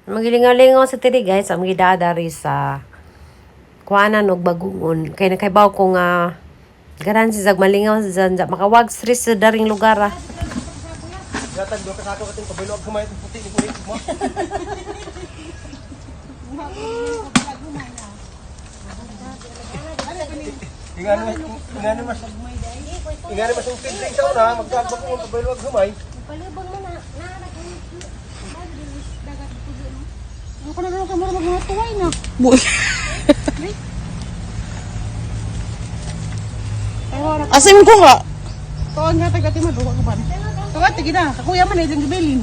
Magilingaw-lingaw sa tiri, guys, ang gidadari sa kuanan og bagungon. Kay nakaibaw ko nga garan si Zag malingaw si Zanza makawag stress sa daring lugar ah. Yatag do ka sako kating pabilog humay itong puti ni kulit mo. Ingano mas ingano mas ang pinding sa una magdagbag ko pabilog humay. Palibang mo na na. Ano ka na lang ka mura magmatuway na. Buy. Asim ko nga. Tuon nga taga tima duha ko ba. Tuwa tige na, kakuya man ilang gibilin.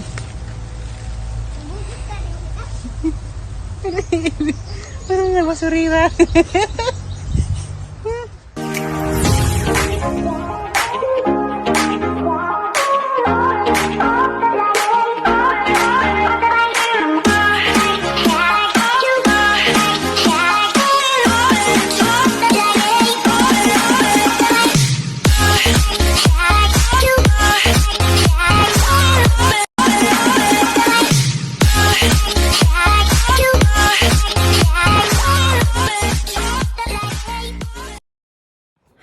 Pero na basurira.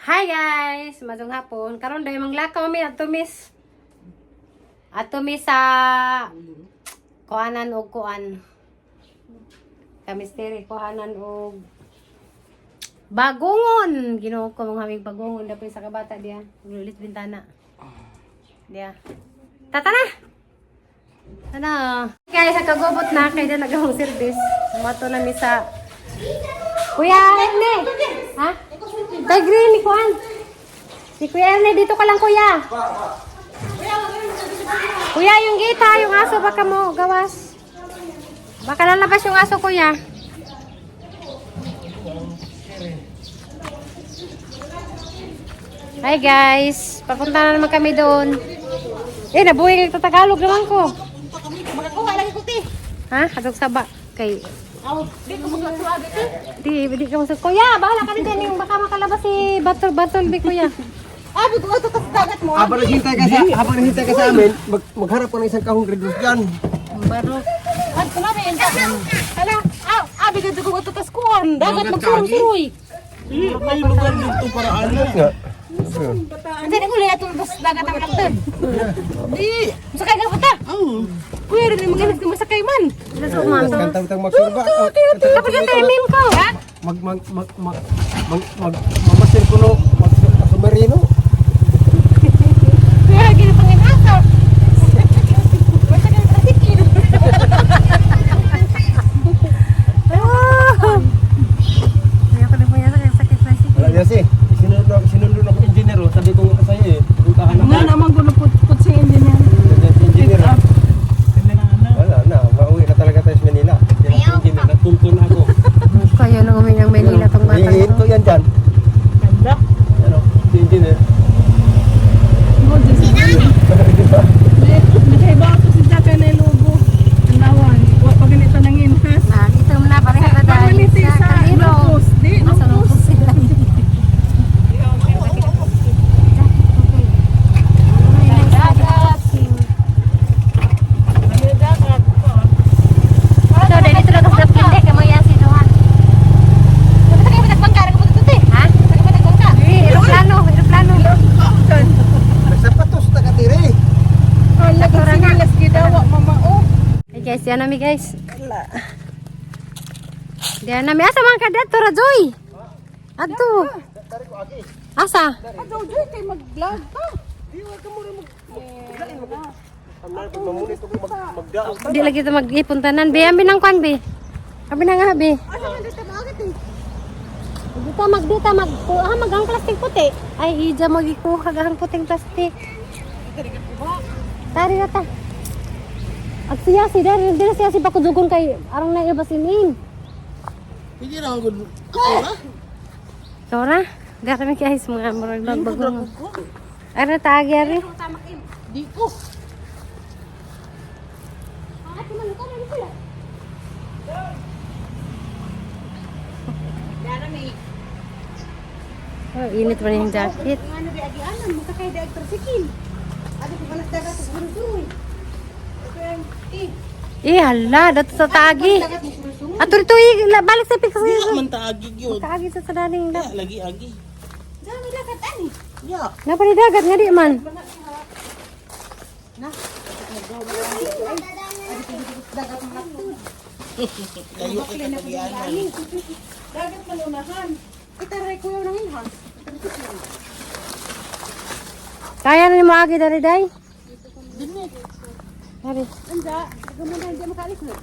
Hi guys, madung hapon. Karon day manglakaw mi adto miss. Adto mi sa kuanan og kuan. Kamisteri kuanan og bagungon. Ginoo ko mga hamig bagungon dapit sa kabata diya. Ulit bintana. Diya. Tata na. Ano? Guys, ang kagubot na kay na nagahong service. Mato na mi sa Kuya Erne. Ha? Kay Green, ni Kuan. Si Kuya Erne, dito ka lang, Kuya. Kuya, yung gate ha, yung aso baka mo gawas. Baka lalabas yung aso, Kuya. Hi guys, papunta na naman kami doon. Eh, nabuhay ka Tagalog naman ko. Makakuha lagi ko ti. Ha? Hatog saba. Kay Aw, di ko magsuwag ti. Di, di ka masag. Kuya, bahala ka rin yung baka makalabas si Batol Batol, bi Kuya. Abi ko ato tas dagat mo. Habang naghintay ka sa amin, magharap ka ng isang kahong Red Rose diyan. Baro. Ad ko namin enta. Hala, aw, abi ko ko ato tas kuan. Dagat magsurong-suroy. May lugar dito para ano nga. Hindi na ko lihat tas dagat ang kapten. Di, masakay ka pa ta. Kuya rin mga masakay man. Lasok man to. Kantang magsurba. Kapag yung timing ko. Mag mag mag mag mag mag mamasil kuno mag submarino. Kuya gini panginasa. Basta ka tricycle. Ah! Ayoko na po yan sa sakit na siya. Wala niya si. Sinunod ako engineer, oh. Sabi ko nga sa'yo eh. Puntahan ako. Nga naman gulo put si engineer. Nandiyan si engineer. Wala na, mauwi na talaga tayo sa Manila. Yan si engineer, natuntun ako. Kaya nang uminyang Manila tong bata Ihinto to. yan dyan. Ganda. Ano, si engineer. Di ba? Nakaiba ako si Jack na logo. Anawan. Wa pa ganito nang inhas. Na, dito mo na pareha na tayo. Pamaniti sa Kaliro. Lupus. Di, Nasa Lupus. Lupus sila. Dagat. Dagat. So, dito lang sa kinde kamo yan si Duhan. Basta kayo matagbangka, ra ka po ti. Ha? Basta kayo matagbangka. Eh, Aeroplano, aeroplano. Nagsapatos na katiri. Ala, sinilas gidawa, mama. Oh. Hey guys, diyan nami guys. Diyan nami. Asa man ka dito, Rajoy? Adto. Asa? Adaw, Joy, kay mag-vlog ka. Di, wag ka muna mag... Maglain mo. Ang pag mamunit ako magdaog. Di lagi ito mag-ipon tanan. Be, abi nang kwan, be. Abi nang nga, be. Asa man dito maagit eh. Dita mag dita mag ah, mag ang plastic puti. Ay, ija magikuha ang puting plastic. Tari na ta. Ag siya si dari dili siya si pakudugon kay arang na iba sinin. Hindi na ako. Sora, gata mi guys mga murag magbagong. Ara ta agi ari. Di ko. Oh, init pa rin yung jacket. Ano di agi anan, masakay di ag tricycle. Abi ko manas dagat sa surong-suroy. Ito yung ti. Eh, hala, dato sa taagi. Ato rito, eh, balik sa pikas. Di man taagi gyud. Taagi sa sadaling da. Ya, lagi agi. Dami dagat ani. Ya. Napali dagat nga di man. Layo kay katagianan. Dagat man unahan. Itaray kuyaw nang inhas. Kaya na ni mo agi dari day. Dari. Anja, gamon na hindi makaalis na.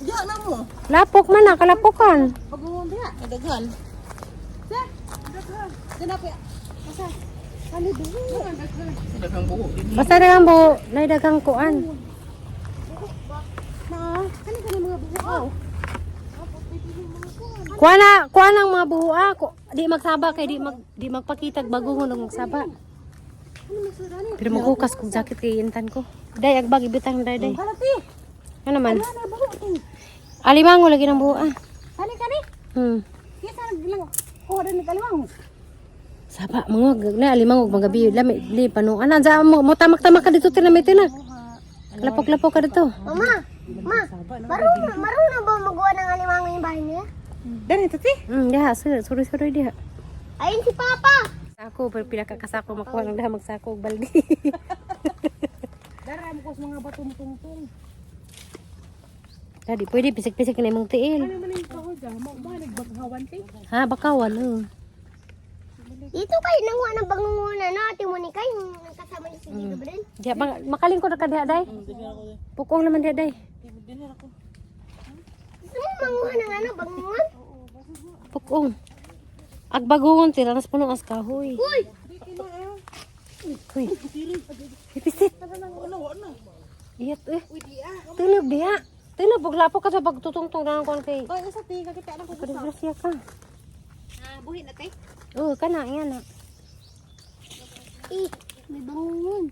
Ya na mo. Lapok man na, kalapokan. Pagungong diha. Kadaghan. Sa? Daghan. Dana pa. Asa? Kani duho. Daghang buho. Basta na ang buo, naidagang kuan. Na, kani kani mga buho. Kuha na, kuha ng mga buho ah. Di magsaba kay di magpakitag bago ng magsaba. Pero maghukas kong jacket kay intan ko. Day agbag ibitang day day. Halati. Ano man? Ana buho ti. Alimango lagi ng buho ah. Kani kani. Kisa lang kuha din kalimang. Saba mga na alimango mga gabi lami li pano ana za mo tamak-tamak ka dito tinamay tina. Lapok-lapok ka dito. Mama, ma, marunong, marunong ba magawa ng alimango yung bahay niya? Dani to ti. Diha suri-suri diha. Ayun si Papa! Sako pero pila ka kasako makuha ng daha magsako og baldi. Dara mo ko sa mga batong tungtong. Dadi pwede pisik-pisik na imong tiil. Ano man yung kahoy ga? Mo mo nagbaghawan ti. Ha bakawan oh. Dito kayo nanguha ng pangunguna, no? Ate Monica, yung kasama niya si Gabriel. Diha bang makalingkod ka diha day. Pukong naman diha day. Gusto mo manguha ng ano, bangungon? Pukong. Agbagungon tira nas puno as kahoy. Uy! Uy. Ipisit. Iyat eh. Tunog diha. Tunog pag lapok ka sa pagtutungtong na ang kay. Oy, usa ti kakita lang ko. Paggrasya ka. Ah, buhi na ti. Oo, kana yan na. Eh, may bangungon.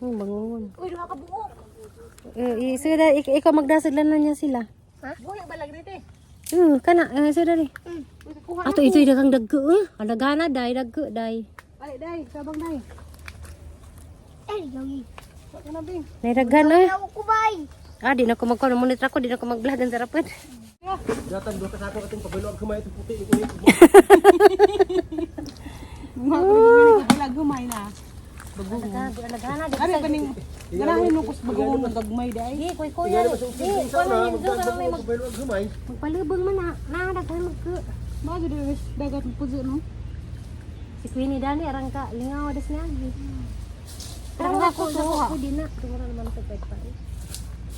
Bangungon. Uy, duha ka buo. Eh, sudah ikaw magdasad lang na niya sila. Buhi ba lang dito? Oo, kana eh sudah di. Uy, kuha. Ato ito dagang dagko eh. Alagana day dagko day. Balik day, sabang day. Ay, gawin. Wa ka na bing. Nairaghan eh. Ako ko bay. Ah, di na ko magkuan monitor ako, di na ko mag-vlog ang sarapod. Datan do ka sako atong pabalo ang kumay itong puti ini. Mga ko wala gumay na. Alagana di. Ari pa ning ganahin mo kus bagungon ng gagmay day. Di kuy kuya. Di kuan man yun do may mag Pabalo ang humay. magpalubong man na. Na daghan magko. Mga gid is dagat puso no. Si Queenie Dani arang ka lingaw das niya. Pero ako ako di na. Tungod naman sa pwede pa.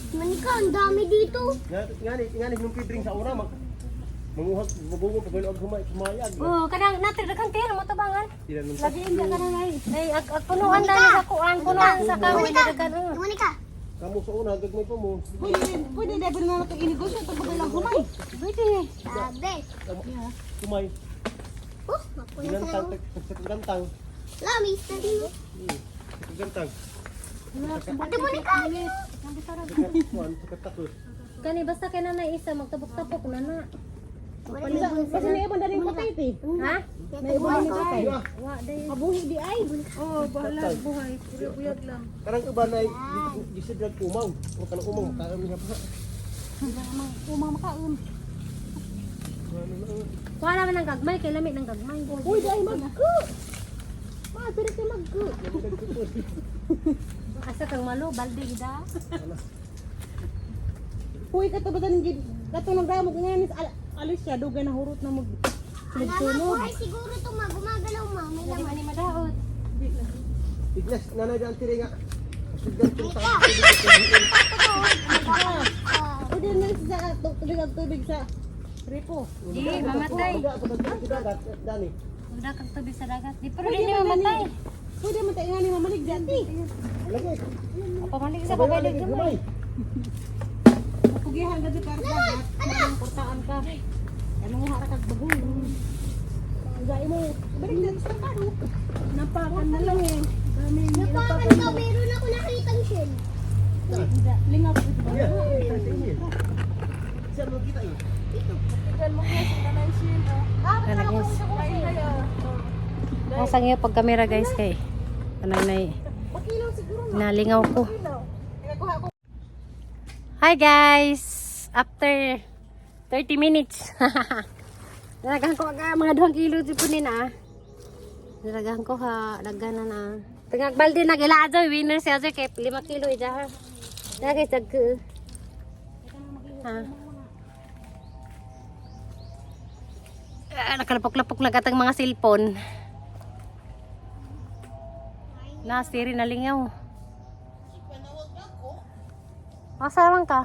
Monica, ang dami dito. Ngani ngani nung pidring sa ora mag manguha mabugo pabalo ang humay kumayag. Oh, kanang natin daghan tiyan mo tabangan. Ila nung Lagi hindi ka na nay. Ay ag, ag punuan dani sa kuan, punuan sa kahoy na daghan. Oh. Ate Monica, kamo sa una gagmay pa mo. Pwede pwede day pa na nato inegosyo tag balang gumay. Pwede. sabi. Kumay. Oh, mapunas na Ginantang ako. tag gantang. Lamis na dito. Gantang. Ate Monica! Kuan katakot. Kani basta kay nanay isa magtabok-tabok na na. Kasi na ibon daling patay ti. Ha? Iya. Wa day. Mabuhi di ay. Oh, bahala buhay. Buyag lang. Karang uban ay gisidlag umaw. O kanang umaw kaon niya pa. Umang makaon. Kuha naman ng gagmay kay lami ng gagmay. Uy, di ay magko. Ma, diri kay magko. Asa kang malo balde gida. Uy, katubadan gid katong nagdamog nga ni alis siya dugay na hurot na mag Ala, buhay siguro ito ma. Gumagalaw ma. May Di laman. man ni madaot. Ignas nanay daan tiri nga. Sudgan ko sa Pwede na sa tubig ang tubig sa repo. Di mamatay. dagat dani. Wala kang tubig sa dagat. Di pero di ni mamatay. Pwede man tayo nga ni mamalig dati. Lagi. Pamalik sa babay Lagi gamay. humay. Pugihan ka di para sa dagat. Portaan ka. Anong hara kag bagong. Gay mo, balik dito sa karo. Napakan na lang eh. Dami Napakan ka, meron ako nakitang shell. Lingap. Yeah. Siya mo kita eh. Ano guys? Nasang iyo pag camera guys kay. Anay nay. Nalingaw ko. Hi guys! After 30 minutes. Nalagahan ko aga mga 2 kilo di po nina. Ah. Nalagahan ko ha, laghan na na. Tangag balde na gila ajoy winner si ajoy kay 5 kilo ija ha. Dagay tag. Ha. Ah, nakalapok-lapok na gatang mga cellphone. Nasiri na lingaw. Asa man ka?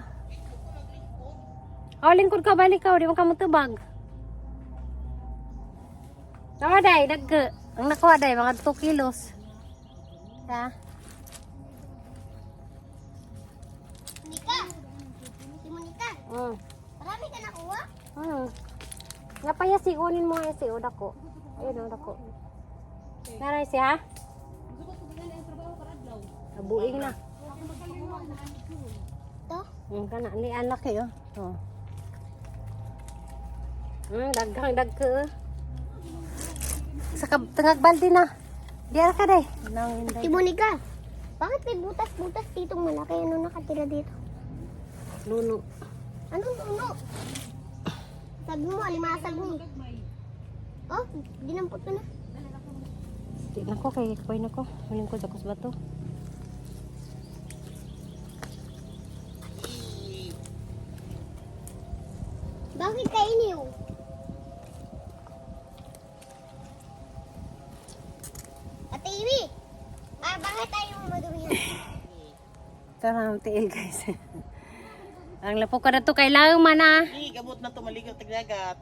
Oh, lingkod ka, balik ka. Di mo ka mutubag. Tawa day, nag. Ang nakuha day, mga 2 kilos. Ha? Monica! Si Monica, marami ka nakuha? Napaya si kunin mo nga si o dako. Ayun o dako. Naray siya? Nabuing na. To? Kana ni anak eh oh. Oh. Daghang dagko. Eh. Sa tangag balde na. Diara ka day. Nang Si Monica, bakit may butas-butas ditong malaki? Ano nakatira dito? Luno. Anong uno? Sabi mo, alimasag mo. Oh, dinampot ko na. Di na ko kay koy na ko. Muling ko sa bato. Bakit kainiw? Ate Amy, ah, bakit tayo madumihan? Tara ang tiil guys. Ang lapok ka na to kailangan man ah. Di, gabot na to maligaw tagdagat.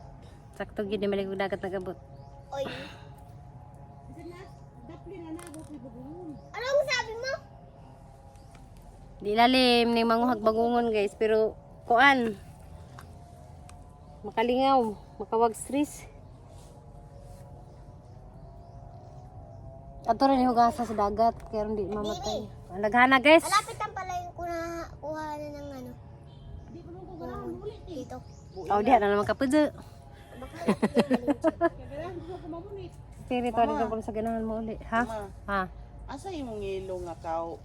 Sakto gid ni maligog dagat nagabot. Oy. Anong sabi mo? Di lalim ning manguhag bagungon guys pero kuan makalingaw, makawag stress. Ato rin hugasa sa dagat kaya hindi mamatay. Ang daghana guys. Malapit ang pala yung kuha na ng ano. Dito. Oh, diha na naman kapudyo. Spirit wala ka sa ganahan mo uli, ha? Ma. Ha? Asa imong ngilo nga kao?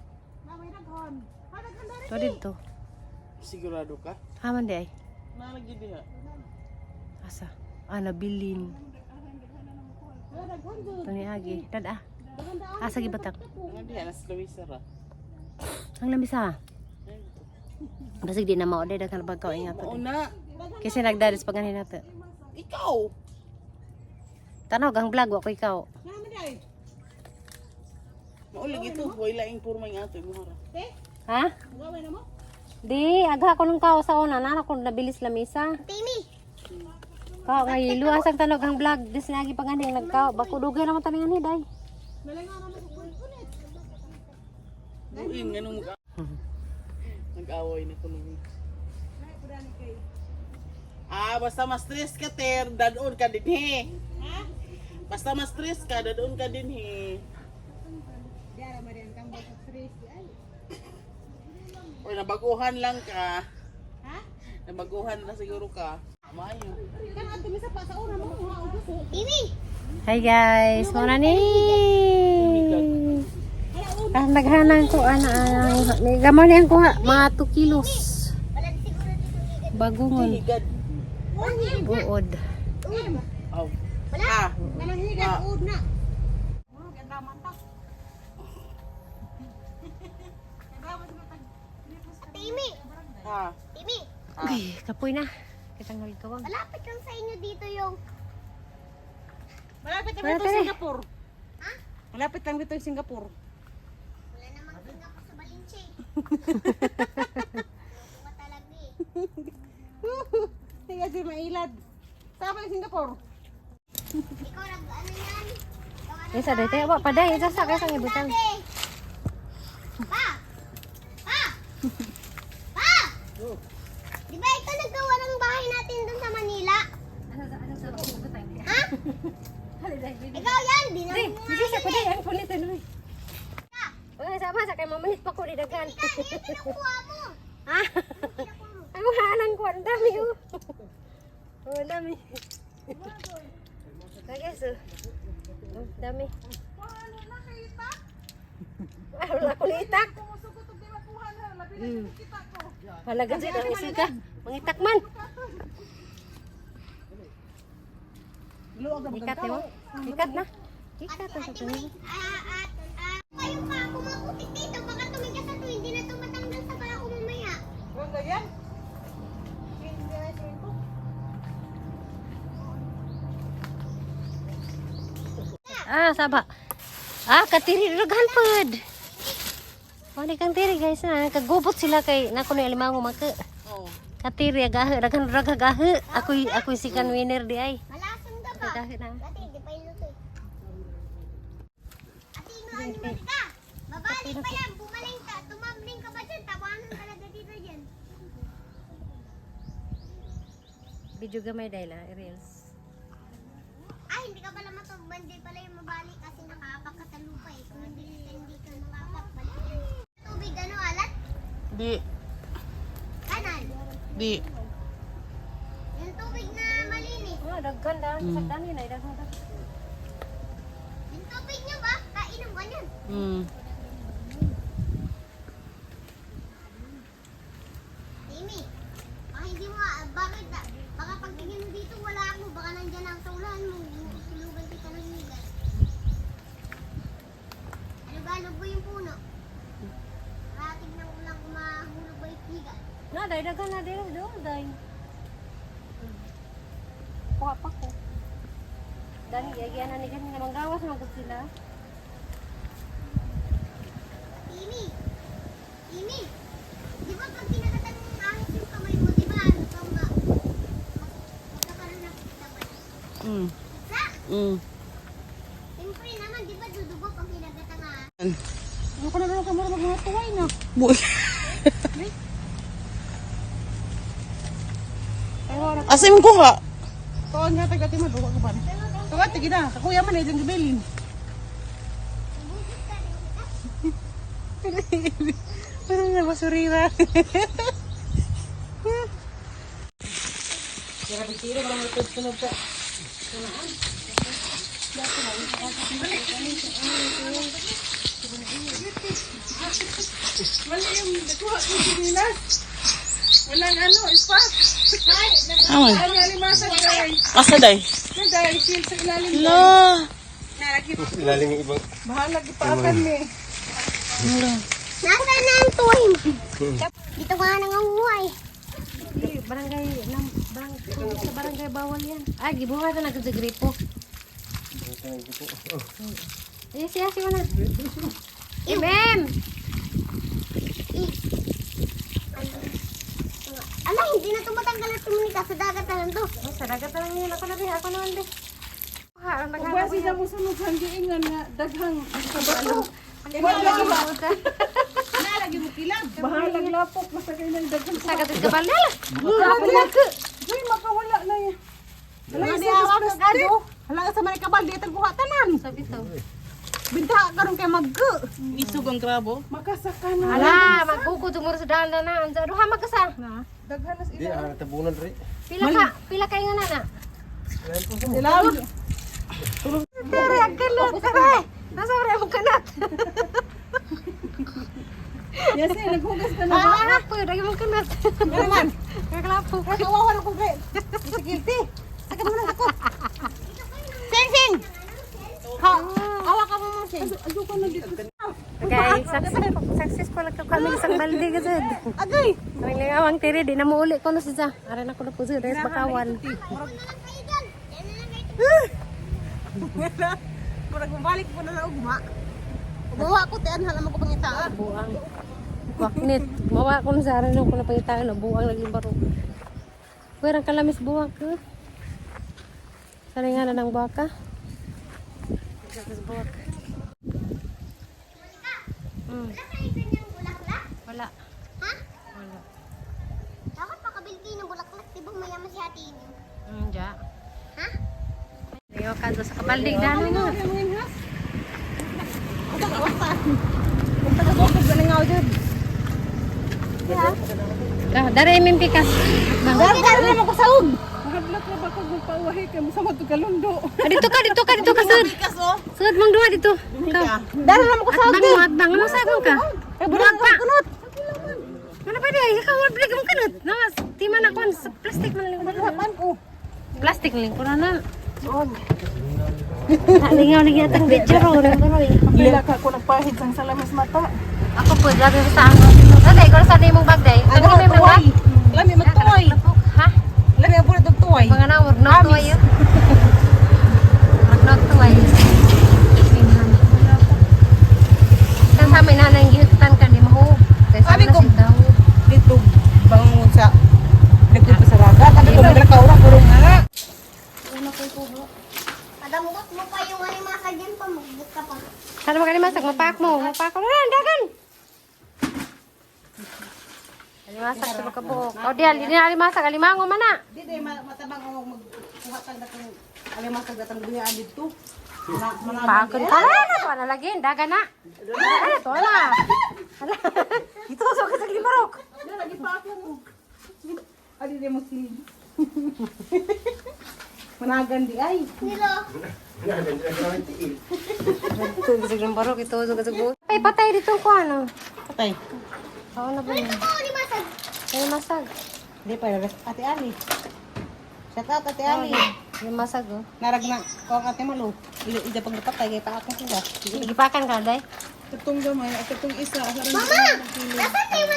To dito. Sigurado ka? Ha man di ay. Nalagi diha. Asa? Ah, nabilin. Ito ni Agi. Dad ah. Asa gibatang? Nga diha na si Luisa ra. Ang lamis ha. Basig di na mao day daghan pagkain nga to. Mauna, Kasi nagdaris pag ganin nato. ikaw. Tanaw gang vlog wa ko ikaw. Maulig ito, way laing purmay nga ato imo ra. Ha? Di, agha ko nung kao sa una, nana ko nabilis lamisa. Ate Amy, Kao nga ilo asang tanog ang vlog dis lagi pa gani nagkao bako dugay naman taningan ni day. Buin nganong mag Nag-away na kuno. Ah, basta ma-stress ka ter, dadon ka dinhi. Ha? Basta ma-stress ka, dadon ka dinhi. Or nabaguhan lang ka. Ha? Nabaguhan na siguro ka. Maayo. Amy! Hi guys, mo na ni. Ah, naghanang ko ana ang ni gamo ni ang kuha mga 2 kilos. Wala siguro dito higad. Bagungon, Higad. buod. Aw. Wala. Ah. Higad, uod na. Ate Amy! Ha. Amy! Uy, kapoy na. Kitang kawang. Malapit lang sa inyo dito yung Malapit lang Wala dito tayo. Singapore. Malapit lang dito yung Singapore. wala namang Singapore sa Balinche. Loko ka talaga eh. Sige, si mailad. Saan pa yung Singapore? Ikaw nag ano yan? Ikaw ano Isa day tayo, wa pa day, isa sa kay sang ibutang. sabi? Pa! Pa! Pa! Di ba ikaw naggawa ng bahay natin doon sa Manila? Ha? Ikaw yan! Di Di, na di sa ko day ang pulit ano. Uy, sama sa kay mamanit pa ko di daghan. Ikaw, ano yung kinukuha mo? Ha? Ang halan ko, ang dami oh. Oh, ang dami. Ay, guys, oh. Oh, dami. Ah, wala ko litak. Halaga sa ang isig ka. Mangitak man. Ikat mo. Ikat na. Ikat na sa tuloy. Ah, at, ah, kayo pa, kumaputik dito. Baka tumigas na to, hindi na to matanggal sa paa ko mamaya. Ah, saba. Ah, katiri daghan pod. Wala kang tiri guys na kagubot sila kay nako ni alimango maka. Oh. Katiri agahe daghan ragagahe. Ako'y ako'y second winner di ay. Malason ka ba? Kagahe na. Dati, hindi pa yung luto eh. Ate, ino, animal ka! Babalik pa yan! Bumaling ka! Tumambling ka pa dyan! Tawanan talaga dito dyan. Video gamay dahil ah, reels. Ay, hindi ka pala matugban. Hindi pala yung mabalik kasi nakaapak ka sa lupa eh. Kung hindi ka nakaapak, balik yan. Tubig, ano, alat? Di. Kanan. Di. Yung tubig na malinis. Oh, daghan da. Sa dami na daghan da. Yung tubig niyo ba? Kainom ka niyan. Amy, baka hindi mo, ah, bakit, ah, baka pagtingin mo dito, wala ako. Baka nandyan ang taulan mo. Sulugan kita ng higas. Alog-alog ba yung puno? Baka tignan ko lang kung mahulog ba yung higas. Na dai daghan na dai do dai. Kuha pa ko. Dani yagyan na ni gani na manggawas man gud sila. Amy, Amy, di ba pag kinakatan ng ahas yung kamay mo, di ba ano ka magkakaroon ng laban? Sa? Siyempre naman, di ba dudugo pag kinagat ang ahas? Ano ka na lang kamura magmatuway na. Buy. Asa imong kuha? Tuwan nga taga ti maduwa ko pa. Tuwa tigi na, kakuya man eh dyan gibilin. Parang na basurira. Mali yung nakuha ko sinilas. Walang ano, ispat. Aman. Ano alimasa day. Asa day? Nanday, seal sa ilalim. La. Ilalim yung ibang. Bahala gipaakan ni. Nasaan na ang tuway mo? Dito ka nga nanganguha eh. Di, barangay nam barangay sa barangay bawal yan. Ah, gibuhat na gud sa gripo. Eh, siya siya na. Eh, ma'am. Ala, hindi na tumatanggal at tumunika sa dagat na lang to. Oh, sa dagat na lang yun. Ako na, be. Ako naman, be. Ha, ang Ug basi sa mo sunod sa giingan nga daghang kabato. Bahalag lapok basta kay nang daghang. Sa dagat ka balala. Uy, makawala na yan. Wala sa plastic. Hala sa man kabal di tag kuha tanan. Sabi to. Binta karon kay maggo. Isog ang grabo. Makasaka na. Ala, magkuko tumuro sa daan na. Ang duha magkasa. Daghan na Di, ah, tabunan rin. Pila ka, pila kayo nga na. ilaw. Tere, ang kanat. Tere, nasa ore ang kanat. Yes, eh, naghugas ka na ba? Ah, po, lagi mong kanat. Naman. Kaklapo. Kawawa na kong kay. Sikilti. Sakit mo na ako. Sing, sing! Ha, awa ka mo mo sing. Ayoko na dito. Okay, successful, successful ka kami isang balde kasi. Agay. Ang lingawang tiri, di na muuli ko na siya. Aray na ko na po siya, dahil bakawan. Ano na lang kayo dyan? Yan na lang kayo. Murag mabalik po na na ugma. Ubawa ko te anhal mo ko pangitaan. Buang. Waknit. Mawa ko na sa aray na ko na pangitaan na buang naglimbaro. Pwera ang kalamis buwak ko. Sanay nga na ng baka. Kalamis buwak. Wala kayo ganyang bulaklak? Wala. Ha? Wala. Dapat pakabili kayo ng bulaklak, di ba mayaman si ate inyo? Ja. Ha? Ayaw ka sa kabaldig dano na. Ah, dara iming pikas. Dar dar na mo ko saug. Mahadlok na ba kag magpauwahi kay mo sa matugalundo. Ah, dito ka, dito ka, dito ka, sud. Pikas oh. Sud, mang duha dito. Ikaw. Dar na mo ko saug. Atbang mo, atbang. Ano sa ka? Eh, bulag pa. kunot. Ano Ano pa di ay ikaw balik mo kanot. Nangas tima na kon sa plastic man lang. Harapan ko. Plastic lang ko na na. Lingaw lagi atang video ro ro ro. Pila ka ko nagpahid sang salamis mata. Ako po grabe basta ang. Daday ko sa imong bag day. Ano Ano may mga tuway? Lami magtuway. Ha? Lami ang bulat og tuway. Mga na wag no tuway. Wag no tuway. Tan sa amin na nang gihutan ka di mo. Kay sa Sabi na ko, si tao. Dito bangon sa dito pa sa dagat. Abi ko maglakaw ra puro nga. Padambot mo pa yung alimasag yan pa, magbot ka pa. Sana makalimasag, mapak mo. Mapak mo. Wala, dagan! Alimasag sa makabuok. O diyan, di na alimasag, alimango man na. Di day matabang ang magkuha tag datong alimasag datong guyaan dito. Pakon ka na, na, tuwa na lagi, dagan na. Ala, tuwa na. Ala, itusok ka sa limarok. Lagi pa ako. Ali di mo si. Managan di ay. Nilo. Itusok sa limarok, itusok ka sa buhok. Ay, patay dito ko ano. Patay. Oo na ba yun? Ito alimasag. Alimasag. Di pa Ate Ali. Shout out Ate Ali. Alimasag, oh. Narag na ko ang Ate Malu. Ilo ida pag napatay kay pa ako sila. Igipakan ka, day. Katong gamay at katong isa. Mama! Nasaan na yung